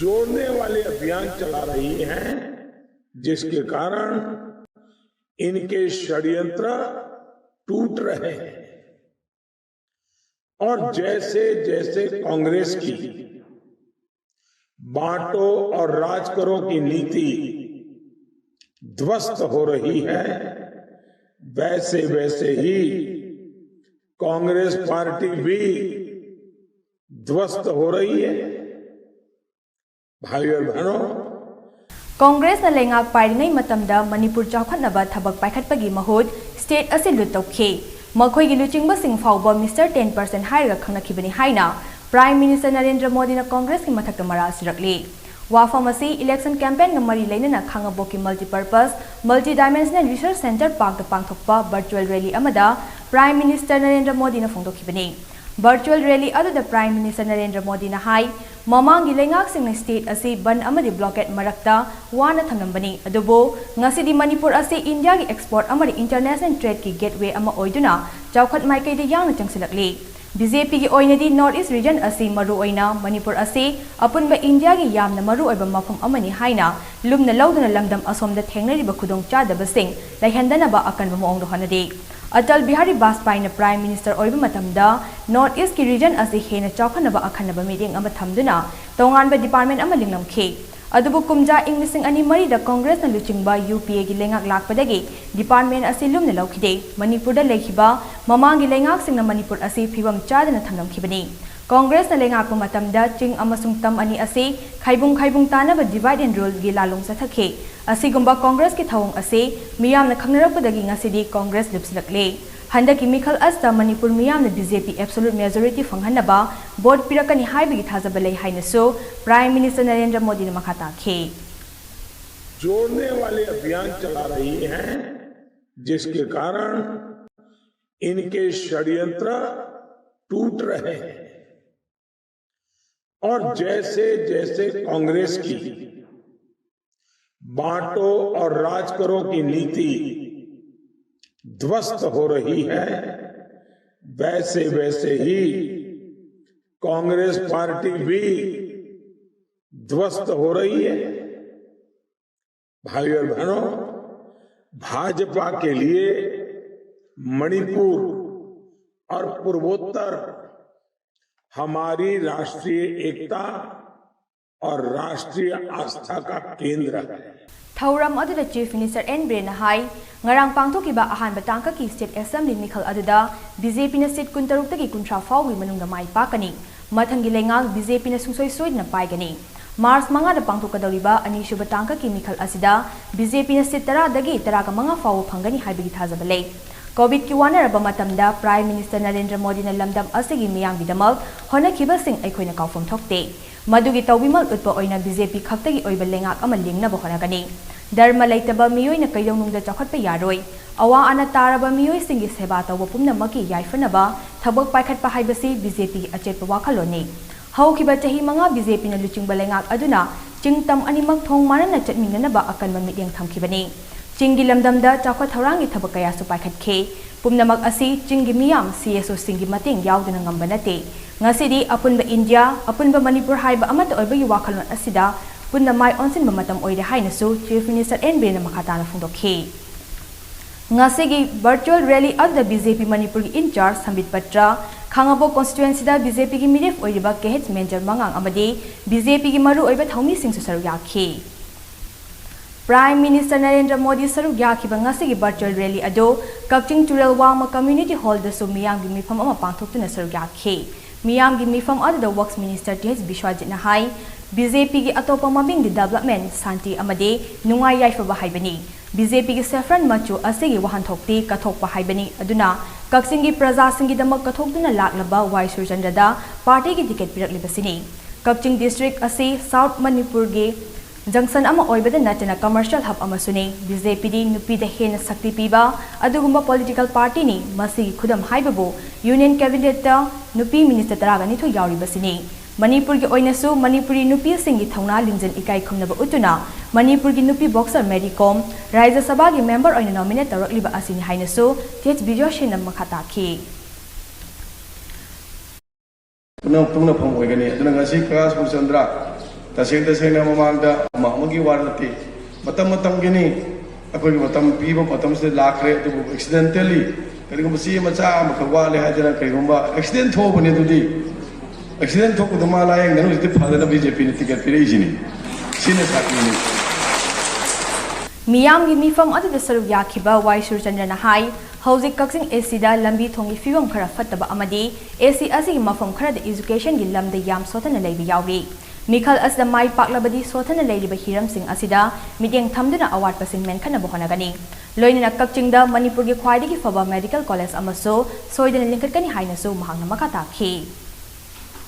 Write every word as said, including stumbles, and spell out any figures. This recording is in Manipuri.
जोड़ने वाले अभियान चला रही है, जिसके कारण इनके षड्यंत्र टूट रहे हैं। और जैसे जैसे कांग्रेस की बांटो और राज करो की नीति ध्वस्त हो रही है, वैसे वैसे ही कांग्रेस पार्टी भी ध्वस्त हो रही है। भाइयों और बहनों, ꯀꯣꯡꯒ꯭ꯔꯦꯁꯅ ꯂꯩꯉꯥꯛ ꯄꯥꯏꯔꯤꯉꯩ ꯃꯇꯝꯗ ꯃꯅꯤꯄꯨꯔ ꯆꯥꯎꯈꯠꯅꯕ ꯊꯕꯛ ꯄꯥꯏꯈꯠꯄꯒꯤ ꯃꯍꯨꯠ ꯁ꯭ꯇꯦꯠ ꯑꯁꯤ ꯂꯨꯠ ꯇꯧꯈꯤ꯫ ꯃꯈꯣꯏꯒꯤ ꯂꯨꯆꯤꯡꯕꯁꯤꯡ ꯐꯥꯎꯕ ꯃꯤꯁꯇꯔ ꯇꯦꯟ ꯄꯔꯁꯦꯟ ꯍꯥꯏꯔꯒ ꯈꯪꯅꯈꯤꯕꯅꯤ ꯍꯥꯏꯅ ꯄ꯭ꯔꯥꯏꯝ ꯃꯤꯅꯤꯁꯇꯔ ꯅꯔꯦꯟꯗ꯭ꯔ ꯃꯣꯗꯤꯅ ꯀꯣꯡꯒ꯭ꯔꯦꯁꯀꯤ ꯃꯊꯛꯇ ꯃꯔꯥꯜ ꯁꯤꯔꯛꯂꯤ꯫ ꯋꯥꯐꯝ ꯑꯁꯤ ꯏꯂꯦꯛꯁꯟ ꯀꯦꯝꯄꯦꯟꯒ ꯃꯔꯤ ꯂꯩꯅꯅ ꯈꯥꯡꯉꯕꯣꯛꯀꯤ multipurpose, multidimensional research centre parkꯇ ꯄꯥꯡꯊꯣꯛꯄ virtual rally ꯑꯃꯗ ꯄ꯭ꯔꯥꯏꯝ ꯃꯤꯅꯤꯁꯇꯔ ꯅꯔꯦꯟꯗ꯭ꯔ ꯃꯣꯗꯤꯅ ꯐꯣꯡꯗꯣꯛꯈꯤꯕꯅꯤ꯫ Virtual rally ꯑꯗꯨꯗ ꯄ꯭ꯔꯥꯏꯝ ꯃꯤꯅꯤꯁꯇꯔ ꯅꯔꯦꯟꯗ꯭ꯔ ꯃꯣꯗꯤꯅ ꯍꯥꯏ, ꯃꯃꯥꯡꯒꯤ ꯂꯩꯉꯥꯛꯁꯤꯡꯅ ꯁ꯭ꯇꯦꯠ ꯑꯁꯤ ꯕꯟ ꯑꯃꯗꯤ ꯕ꯭ꯂꯣꯀꯦꯠ ꯃꯔꯛꯇ ꯋꯥꯅ ꯊꯝꯂꯝꯕꯅꯤ, ꯑꯗꯨꯕꯨ ꯉꯁꯤꯗꯤ ꯃꯅꯤꯄꯨꯔ ꯑꯁꯤ ꯏꯟꯗꯤꯌꯥꯒꯤ ꯑꯦꯛꯁꯄꯣꯔꯠ ꯑꯃꯗꯤ ꯏꯟꯇꯔꯅꯦꯁꯅꯦꯜ ꯇ꯭ꯔꯦꯗꯀꯤ ꯒꯦꯠꯋꯦ ꯑꯃ ꯑꯣꯏꯗꯨꯅ ꯆꯥꯎꯈꯠ ꯃꯥꯏꯀꯩꯗ ꯌꯥꯡꯅ ꯆꯪꯁꯤꯜꯂꯛꯂꯤ꯫ ꯕꯤ ꯖꯦ ꯄꯤꯒꯤ ꯑꯣꯏꯅꯗꯤ ꯅꯣꯔꯠ ꯏꯁ ꯔꯤꯖꯟ ꯑꯁꯤ, ꯃꯔꯨꯑꯣꯏꯅ ꯃꯅꯤꯄꯨꯔ ꯑꯁꯤ ꯑꯄꯨꯟꯕ ꯏꯟꯗꯤꯌꯥꯒꯤ ꯌꯥꯝꯅ ꯃꯔꯨꯑꯣꯏꯕ ꯃꯐꯝ ꯑꯃꯅꯤ ꯍꯥꯏꯅ ꯂꯨꯝꯅ ꯂꯧꯗꯨꯅ ꯂꯝꯗꯝ ꯑꯁꯣꯝꯗ ꯊꯦꯡꯅꯔꯤꯕ ꯈꯨꯗꯣꯡꯆꯥꯗꯕꯁꯤꯡ ꯂꯩꯍꯟꯗꯅꯕ ꯑꯀꯟꯕ ꯃꯑꯣꯡꯗ ꯍꯣꯠꯅꯔꯤ꯫ ꯑꯇꯜ ꯕꯤꯍꯥꯔꯤ ꯕꯥꯖꯄꯥꯏꯅ ꯄ꯭ꯔꯥꯏꯝ ꯃꯤꯅꯤꯁꯇꯔ ꯑꯣꯏꯕ ꯃꯇꯝꯗ ꯅꯣꯔꯠ ꯏꯁꯀꯤ ꯔꯤꯖꯟ ꯑꯁꯤ ꯍꯦꯟꯅ ꯆꯥꯎꯈꯠꯅꯕ ꯑꯈꯟꯅꯕ ꯃꯤꯠꯌꯦꯡ ꯑꯃ ꯊꯝꯗꯨꯅ ꯇꯣꯉꯥꯟꯕ ꯗꯤꯄꯥꯔꯠꯃꯦꯟ ꯑꯃ ꯂꯤꯡꯂꯝꯈꯤ꯫ ꯑꯗꯨꯕꯨ ꯀꯨꯝꯖꯥ ꯏꯪ ꯂꯤꯁꯤꯡ ꯑꯅꯤ ꯃꯔꯤꯗ ꯀꯣꯡꯒ꯭ꯔꯦꯁꯅ ꯂꯨꯆꯤꯡꯕ ꯌꯨ ꯄꯤ ꯑꯦꯒꯤ ꯂꯩꯉꯥꯛ ꯂꯥꯛꯄꯗꯒꯤ ꯗꯤꯄꯥꯔꯠꯃꯦꯟ ꯑꯁꯤ ꯂꯨꯝꯅ ꯂꯧꯈꯤꯗꯦ꯫ ꯃꯅꯤꯄꯨꯔꯗ ꯂꯩꯈꯤꯕ ꯃꯃꯥꯡꯒꯤ ꯂꯩꯉꯥꯛꯁꯤꯡꯅ ꯃꯅꯤꯄꯨꯔ ꯑꯁꯤ ꯐꯤꯕꯝ ꯆꯥꯗꯅ ꯊꯝꯂꯝꯈꯤꯕꯅꯤ꯫ ꯀꯣꯡꯒ꯭ꯔꯦꯁꯅ ꯂꯩꯉꯥꯛꯄ ꯃꯇꯝꯗ ꯆꯤꯡ ꯑꯃꯁꯨꯡ ꯇꯝ ꯑꯅꯤ ꯑꯁꯤ ꯈꯥꯏꯕꯨꯡ ꯈꯥꯏꯕꯨꯡ ꯇꯥꯅꯕ divide and ruleꯒꯤ ꯂꯥꯂꯣꯡ ꯆꯠꯊꯈꯤ꯫ ꯑꯁꯤꯒꯨꯝꯕ ꯀꯣꯡꯒ꯭ꯔꯦꯁꯀꯤ ꯊꯧꯑꯣꯡ ꯑꯁꯤ ꯃꯤꯌꯥꯝꯅ ꯈꯪꯅꯔꯛꯄꯗꯒꯤ ꯉꯁꯤꯗꯤ ꯀꯣꯡꯒ꯭ꯔꯦꯁ ꯂꯨꯞꯁꯤꯜꯂꯛꯂꯦ꯫ ꯍꯟꯗꯛꯀꯤ ꯃꯤꯈꯜ ꯑꯁꯤꯗ ꯃꯅꯤꯄꯨꯔ ꯃꯤꯌꯥꯝꯅ ꯕꯤ ꯖꯦ ꯄꯤ absolute majority ꯐꯪꯍꯟꯅꯕ ꯚꯣꯠ ꯄꯤꯔꯛꯀꯅꯤ ꯍꯥꯏꯕꯒꯤ ꯊꯥꯖꯕ ꯂꯩ ꯍꯥꯏꯅꯁꯨ ꯄ꯭ꯔꯥꯏꯝ ꯃꯤꯅꯤꯁꯇꯔ ꯅꯔꯦꯟꯗ꯭ꯔ ꯃꯣꯗꯤꯅ ꯃꯈꯥ ꯇꯥꯈꯤ꯫ जोड़ने वाले अभियान चला रही है, जिसके कारण इनके षड्यंत्र टूट रहे हैं। और जैसे जैसे कांग्रेस की बांटो और राज करो की नीति ध्वस्त हो रही है, वैसे वैसे ही कांग्रेस पार्टी भी ध्वस्त हो रही है। भाई और बहनों, भाजपा के लिए मणिपुर और पूर्वोत्तर हमारी राष्ट्रीय एकता और राष्ट्रीय आस्था का केंद्र है। ꯊꯧꯔꯝ ꯑꯗꯨꯗ Chief Minister ꯑꯦꯟ ꯕꯤꯔꯦꯟꯅ ꯍꯥꯏ, ꯉꯔꯥꯡ ꯄꯥꯡꯊꯣꯛꯈꯤꯕ ꯑꯍꯥꯟꯕ ꯇꯥꯡꯀꯛꯀꯤ State Assembly ꯃꯤꯈꯜ ꯑꯗꯨꯗ BJPꯅ seat ꯀꯨꯟꯇꯔꯨꯛꯇꯒꯤ ꯀꯨꯟꯊ꯭ꯔꯥ ꯐꯥꯎꯕꯒꯤ ꯃꯅꯨꯡꯗ ꯃꯥꯏ ꯄꯥꯛꯀꯅꯤ꯫ ꯃꯊꯪꯒꯤ ꯂꯩꯉꯥꯛ BJPꯅ ꯁꯨꯡꯁꯣꯏ ꯁꯣꯏꯗꯅ ꯄꯥꯏꯒꯅꯤ꯫ ꯃꯥꯔꯆ ꯃꯉꯥꯗ ꯄꯥꯡꯊꯣꯛꯀꯗꯧꯔꯤꯕ ꯑꯅꯤꯁꯨꯕ ꯇꯥꯡꯀꯛꯀꯤ ꯃꯤꯈꯜ ꯑꯁꯤꯗ BJPꯅ seat ꯇꯔꯥꯗꯒꯤ ꯇꯔꯥꯒ ꯃꯉꯥ ꯐꯥꯎꯕ ꯐꯪꯒꯅꯤ ꯍꯥꯏꯕꯒꯤ ꯊꯥꯖꯕ ꯂꯩ꯫ COVIDꯀꯤ ꯋꯥꯅꯔꯕ ꯃꯇꯝꯗ Prime Minister ꯅꯔꯦꯟꯗ꯭ꯔ ꯃꯣꯗꯤꯅ ꯂꯝꯗꯝ ꯑꯁꯤꯒꯤ ꯃꯤꯌꯥꯝꯒꯤꯗꯃꯛ ꯍꯣꯠꯅꯈꯤꯕꯁꯤꯡ ꯑꯩꯈꯣꯏꯅ ꯀꯥꯎꯐꯝ ꯊꯣꯛꯇꯦ꯫ ꯃꯗꯨꯒꯤ ꯇꯧꯕꯤꯃꯜ ꯎꯠꯄ ꯑꯣꯏꯅ BJP ꯈꯛꯇꯒꯤ ꯑꯣꯏꯕ ꯂꯩꯉꯥꯛ ꯑꯃ ꯂꯤꯡꯅꯕ ꯍꯣꯠꯅꯒꯅꯤ꯫ ꯙꯔꯃ ꯂꯩꯇꯕ ꯃꯤꯑꯣꯏꯅ ꯀꯩꯗꯧꯅꯨꯡꯗ ꯆꯥꯎꯈꯠꯄ ꯌꯥꯔꯣꯏ꯫ ꯑꯋꯥ ꯑꯅꯥ ꯇꯥꯔꯕ ꯃꯤꯑꯣꯏꯁꯤꯡꯒꯤ ꯁꯦꯕꯥ ꯇꯧꯕ ꯄꯨꯝꯅꯃꯛꯀꯤ ꯌꯥꯏꯐꯅꯕ ꯊꯕꯛ ꯄꯥꯏꯈꯠꯄ ꯍꯥꯏꯕꯁꯤ BJPꯒꯤ ꯑꯆꯦꯠꯄ ꯋꯥꯈꯜꯂꯣꯟꯅꯤ꯫ ꯍꯧꯈꯤꯕ ꯆꯍꯤ ꯃꯉꯥ BJPꯅ ꯂꯨꯆꯤꯡꯕ ꯂꯩꯉꯥꯛ ꯑꯗꯨꯅ ꯆꯤꯡ ꯇꯝ ꯑꯅꯤꯃꯛ ꯊꯣꯡ ꯃꯥꯟꯅꯅ ꯆꯠꯃꯤꯟꯅꯅꯕ ꯑꯀꯟꯕ ꯃꯤꯠꯌꯦꯡ ꯊꯝꯈꯤꯕꯅꯤ꯫ ꯆꯤꯡꯒꯤ ꯂꯝꯗꯝꯗ ꯆꯥꯎꯈꯠ ꯊꯧꯔꯥꯡꯒꯤ ꯊꯕꯛ ꯀꯌꯥꯁꯨ ꯄꯥꯏꯈꯠꯈꯤ꯫ ꯄꯨꯝꯅꯃꯛ ꯑꯁꯤ ꯆꯤꯡꯒꯤ ꯃꯤꯌꯥꯝ, CSOꯁꯤꯡꯒꯤ ꯃꯇꯦꯡ ꯌꯥꯎꯗꯅ ꯉꯝꯕ ꯅꯠꯇꯦ꯫ ꯉꯁꯤꯗꯤ ꯑꯄꯨꯟꯕ ꯏꯟꯗꯤꯌꯥ, ꯑꯄꯨꯟꯕ ꯃꯅꯤꯄꯨꯔ ꯍꯥꯏꯕ ꯑꯃꯠꯇ ꯑꯣꯏꯕꯒꯤ ꯋꯥꯈꯜꯂꯣꯟ ꯑꯁꯤꯗ ꯄꯨꯟꯅ ꯃꯥꯏ ꯑꯣꯟꯁꯤꯟꯕ ꯃꯇꯝ ꯑꯣꯏꯔꯦ ꯍꯥꯏꯅꯁꯨ Chief Minister ꯑꯦꯟ ꯕꯤꯔꯦꯟꯅ ꯃꯈꯥ ꯇꯥꯅ ꯐꯣꯡꯗꯣꯛꯈꯤ꯫ ꯉꯁꯤꯒꯤ virtual rally ꯑꯗꯨꯗ BJP ꯃꯅꯤꯄꯨꯔꯒꯤ in-charge ꯁꯝꯕꯤꯠ ꯄꯇ꯭ꯔ, ꯈꯥꯉꯕꯣꯛ constituencyꯗ BJPꯒꯤ ꯃꯤꯔꯦꯞ ꯑꯣꯏꯔꯤꯕ ꯀꯦ ꯑꯩꯆ ꯃꯦꯟꯖꯔ ꯃꯉꯥꯡ ꯑꯃꯗꯤ BJPꯒꯤ ꯃꯔꯨꯑꯣꯏꯕ ꯊꯧꯃꯤꯁꯤꯡꯁꯨ ꯁꯔꯨꯛ ꯌꯥꯈꯤ꯫ Prime Minister ꯅꯔꯦꯟꯗ꯭ꯔ ꯃꯣꯗꯤ ꯁꯔꯨꯛ ꯌꯥꯈꯤꯕ ꯉꯁꯤꯒꯤ virtual rally ꯑꯗꯨ ꯀꯛꯆꯤꯡ ꯇꯨꯔꯦꯜ ꯋꯥꯡꯃ community hallꯗꯁꯨ ꯃꯤꯌꯥꯝꯒꯤ ꯃꯤꯐꯝ ꯑꯃ ꯄꯥꯡꯊꯣꯛꯇꯨꯅ ꯁꯔꯨꯛ ꯌꯥꯈꯤ꯫ ꯃꯤꯌꯥꯝꯒꯤ ꯃꯤꯐꯝ ꯑꯗꯨꯗ Works Minister ꯇꯤ ꯑꯩꯆ ꯕꯤꯁ꯭ꯋꯥꯖꯤꯠꯅ ꯍꯥꯏ, BJPꯒꯤ ꯑꯇꯣꯞꯄ ꯃꯃꯤꯡꯗꯤ development, ꯁꯥꯟꯇꯤ ꯑꯃꯗꯤ ꯅꯨꯡꯉꯥꯏ ꯌꯥꯏꯐꯕ ꯍꯥꯏꯕꯅꯤ꯫ BJPꯒꯤ saffron ꯃꯆꯨ ꯑꯁꯤꯒꯤ ꯋꯥꯍꯟꯊꯣꯛꯇꯤ ꯀꯠꯊꯣꯛꯄ ꯍꯥꯏꯕꯅꯤ꯫ ꯑꯗꯨꯅ ꯀꯛꯆꯤꯡꯒꯤ ꯄ꯭ꯔꯖꯥꯁꯤꯡꯒꯤꯗꯃꯛ ꯀꯠꯊꯣꯛꯇꯨꯅ ꯂꯥꯛꯂꯕ ꯋꯥꯏ ꯁꯨꯔꯆꯟꯗ꯭ꯔꯗ partyꯒꯤ ticket ꯄꯤꯔꯛꯂꯤꯕꯁꯤꯅꯤ꯫ ꯀꯛꯆꯤꯡ district ꯑꯁꯤ South ꯃꯅꯤꯄꯨꯔꯒꯤ junction ꯑꯃ ꯑꯣꯏꯕꯗ ꯅꯠꯇꯅ commercial hub ꯑꯃꯁꯨꯅꯤ꯫ BJPꯗꯤ ꯅꯨꯄꯤꯗ ꯍꯦꯟꯅ ꯁꯛꯇꯤ ꯄꯤꯕ ꯑꯗꯨꯒꯨꯝꯕ political partyꯅꯤ꯫ ꯃꯁꯤꯒꯤ ꯈꯨꯗꯝ ꯍꯥꯏꯕꯕꯨ Union Cabinetꯇ ꯅꯨꯄꯤ minister ꯇꯔꯥꯒ ꯅꯤꯊꯣꯏ ꯌꯥꯎꯔꯤꯕꯁꯤꯅꯤ꯫ ꯃꯅꯤꯄꯨꯔꯒꯤ ꯑꯣꯏꯅꯁꯨ ꯃꯅꯤꯄꯨꯔꯤ ꯅꯨꯄꯤꯁꯤꯡꯒꯤ ꯊꯧꯅꯥ ꯂꯤꯡꯖꯦꯜ ꯏꯀꯥꯏ ꯈꯨꯝꯅꯕ ꯎꯠꯇꯨꯅ ꯃꯅꯤꯄꯨꯔꯒꯤ ꯅꯨꯄꯤ boxer ꯃꯦꯔꯤ ꯀꯣꯝ ꯔꯥꯖ꯭ꯌ ꯁꯚꯥꯒꯤ member ꯑꯣꯏꯅ nominate ꯇꯧꯔꯛꯂꯤꯕ ꯑꯁꯤꯅꯤ ꯍꯥꯏꯅꯁꯨ ꯇꯤ ꯑꯩꯆ ꯕꯤꯖꯣꯏꯁꯟꯅ ꯃꯈꯥ ꯇꯥꯈꯤ꯫ ꯄꯨꯛꯅ ꯄꯨꯛꯅꯐꯝ ꯑꯣꯏꯒꯅꯤ꯫ ꯑꯗꯨꯅ ꯉꯁꯤ ꯀꯥꯁ ꯃꯨꯔꯆꯟꯗ꯭ꯔ ꯇꯁꯦꯡ ꯇꯁꯦꯡꯅ ꯃꯃꯥꯡꯗ ꯑꯃ ꯑꯃꯒꯤ ꯋꯥ ꯅꯠꯇꯦ, ꯃꯇꯝ ꯃꯇꯝꯒꯤꯅꯤ꯫ ꯑꯩꯈꯣꯏꯒꯤ ꯃꯇꯝ ꯄꯤꯕ ꯃꯇꯝꯁꯤꯗ ꯂꯥꯛꯈ꯭ꯔꯦ, ꯑꯗꯨꯕꯨ ꯑꯦꯛꯁꯤꯗꯦꯟꯇꯦꯜꯂꯤ ꯀꯔꯤꯒꯨꯝꯕ ꯆꯦ ꯃꯆꯥ ꯑꯃꯈꯛ ꯋꯥꯠꯂꯦ ꯍꯥꯏꯗꯅ ꯀꯔꯤꯒꯨꯝꯕ ꯑꯦꯛꯁꯤꯗꯦꯟ ꯊꯣꯛꯑꯕꯅꯤ, ꯑꯗꯨꯗꯤ ꯑꯦꯛꯁꯤꯗꯦꯟ ꯊꯣꯛꯄꯗꯣ ꯃꯥ ꯂꯥꯌꯦꯡꯗꯅ ꯍꯧꯖꯤꯛꯇꯤ ꯐꯗꯅ ꯕꯤ ꯖꯦ ꯄꯤꯅ ꯇꯤꯀꯦꯠ ꯄꯤꯔꯛꯏꯁꯤꯅꯤ꯫ ꯁꯤꯅ ꯁꯥꯈꯤꯅꯤ꯫ ꯃꯤꯌꯥꯝꯒꯤ ꯃꯤꯐꯝ ꯑꯗꯨꯗ ꯁꯔꯨꯛ ꯌꯥꯈꯤꯕ ꯋꯥꯏ ꯁꯨꯔꯆꯟꯗ꯭ꯔꯅ ꯍꯥꯏ, ꯍꯧꯖꯤꯛ ꯀꯛꯆꯤꯡ ꯑꯦ ꯁꯤꯗ ꯂꯝꯕꯤ ꯊꯣꯡꯒꯤ ꯐꯤꯕꯝ ꯈꯔ ꯐꯠꯇꯕ ꯑꯃꯗꯤ ꯑꯦ ꯁꯤ ꯑꯁꯤꯒꯤ ꯃꯐꯝ ꯈꯔꯗ ꯏꯖꯨꯀꯦꯁꯟꯒꯤ ꯂꯝꯗ ꯌꯥꯝ ꯁꯣꯊꯅ ꯂꯩꯕ ꯌꯥꯎꯔꯤ꯫ ꯃꯤꯈꯜ ꯑꯁꯤꯗ ꯃꯥꯏ ꯄꯥꯛꯂꯕꯗꯤ ꯁꯣꯊꯅ ꯂꯩꯔꯤꯕ ꯍꯤꯔꯝꯁꯤꯡ ꯑꯁꯤꯗ ꯃꯤꯠꯌꯦꯡ ꯊꯝꯗꯨꯅ ꯑꯋꯥꯠꯄꯁꯤꯡ ꯃꯦꯟꯈꯠꯅꯕ ꯍꯣꯠꯅꯒꯅꯤ꯫ ꯂꯣꯏꯅꯅ ꯀꯛꯆꯤꯡꯗ ꯃꯅꯤꯄꯨꯔꯒꯤ ꯈ꯭ꯋꯥꯏꯗꯒꯤ ꯐꯕ ꯃꯦꯗꯤꯀꯦꯜ ꯀꯣꯂꯦꯖ ꯑꯃꯁꯨ ꯁꯣꯏꯗꯅ ꯂꯤꯡꯈꯠꯀꯅꯤ ꯍꯥꯏꯅꯁꯨ ꯃꯍꯥꯛꯅ ꯃꯈꯥ ꯇꯥꯈꯤ꯫